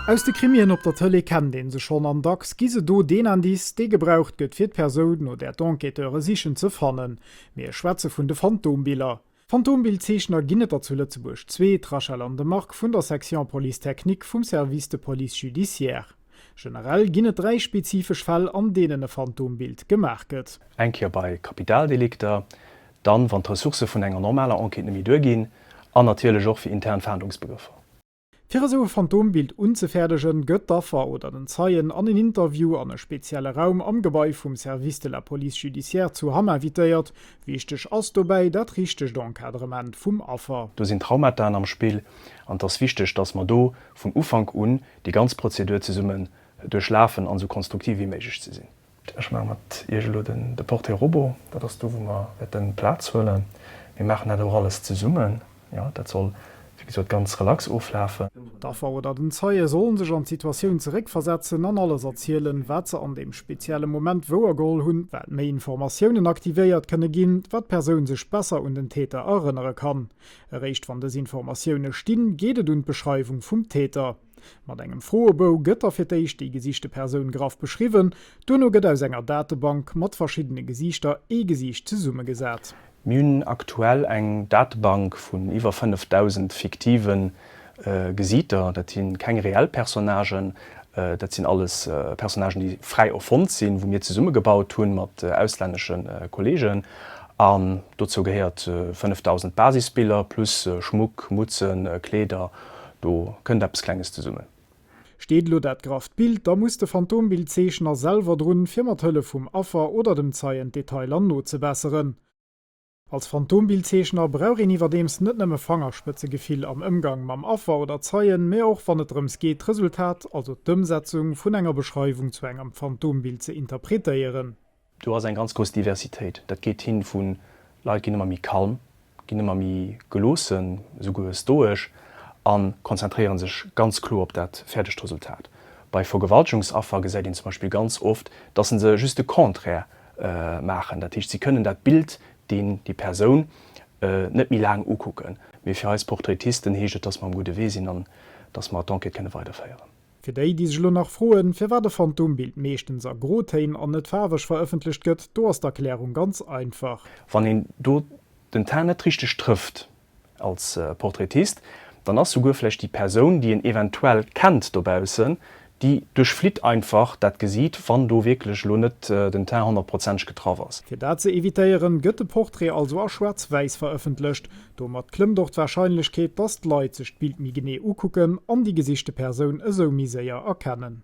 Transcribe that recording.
Aus de Krimien op der Tëlee kennt een se schonn an dacks gi se do deen Indice, dee gebraucht gëtt fir d'Persoun, no där d'Enquêteure sichen, ze fannen. Mir schwätze vun de Phantombiller. Phantombildzeechner ginn et der zu Lëtzebuerg zwee, d'Rachel an de Marc vun der Section Police Technique vum Service de Police Judiciaire. Generell ginn et 3 spezifesch Fäll, an deenen e Phantombild gemaach gëtt. Eng Kéier bei Kapitaldelikter, dann wann d'Ressourcë vun enger normaler Enquête net méi duerginn an natierlech och fir intern Fahndungsbegrëffer. Fir esou e Phantombild unzefäerdegen, gëtt d'Affer oder den Zeien an en Interview an e spezielle Raum am Gebai vum Service de la Police judiciaire zu Hamm invitéiert. Wichteg ass dobäi dat richtegt Encadrement vum Affer. Do sinn Traumataen am Spill an et ass wichteg, dass mer do vun Ufank un déi ganz Prozedur zesummen duerchlafen an esou konstruktiv wéi méiglech ze sinn. Ech maache mat Iech elo de Portrait Robot. Dat ass do, wou mer wäerte Plaz huelen. Mir maachen dat och alles zesummen. Jo, dat soll, wéi gesot, ganz relax oflafen. D'Affer oder den Zeie sollen sech an d'Situatioun zeréckversetzen an alles erzielen, wat se an deem spezielle Moment wouergeholl hunn. Wat méi Informatiounen aktivéiert kënne ginn, wat d'Persoun sech besser un den Täter erënnere kann. Eréischt wann dës Informatioune stinn, geet et un d'Beschreiwung vum Täter. Mat engem Froebou gëtt da fir d'éischt déi gesichte Persoun graff beschriwwen. Duerno gëtt aus enger Datebank mat verschiddene Gesiichter ee Gesiicht zesummegesat. Mir hunn aktuell eng Datebank vun iwwer 5.000 fiktive Gesiiter. Dat si keng reell Personnagen, dat sinn alles Personnagen, déi fräi erfonnt sinn, wou mir zesummegebaut hu mat auslännesche Kolleegen. An dozou gehéiert 5.000 Basisbiller plus Schmuck, Mutzen, Kleeder. Do kënnt eppes Klenges zesummen. Steet elo dat grafft Bild, da muss de Phantombildzeechner selwer drun, fir mat Hëllef vum Affer oder dem Zeien d'Detailer nozebesseren. Als Phantombildzeechner brauch een iwwerdeems net nëmme Fangerspëtzegefill am Ëmgang mam Affer oder Zeien, mä och wann et drëms geet, d'Resultat, also d'Ëmsetzung vun enger Beschreiwung zu engem Phantombild ze interpretéieren. Do ass eng ganz grouss Diversitéit. Dat geet hin vu Leit ginn ëmmer méi kalm, ginn ëmmer méi geloossen, esouguer stoesch a konzentréiere sech ganz kloer op dat fäerdegt Resultat. Bei Vergewaltegungsaffer gesäit een zum Beispill ganz oft, dass se just de Contraire maachen. Dat heescht, si kënnen dat Bild, deen déi Persoun, net méi laang ukucken. Mee fir eis Portraitisten heescht et, dass mer um gudde Wee sinn an dass mer d'Enquête kënne weiderféieren. Fir déi, déi sech elo nach froen, firwat e Phantombild meeschtens a Grotéin an net faarweg verëffentlecht gëtt, do ass d'Erklärung ganz einfach. Wann een do den Teint net richteg trëfft als Portraitist, dann ass souguer vläicht déi Persoun, déi een eventuell kennt dobaussen, déi duerchflitt einfach dat Gesiit, wann do wierklech elo net den Teint honnertprozenteg getraff ass. Fir dat ze evitéieren, gëtt de Portrait also a schwaarz-wäiss verëffentlecht. Domat klëmmt och d'Warscheinlechkeet, dass d'Leit sech d'Bild méi genee ukucken an déi gesichte Persoun esou méi séier erkennen.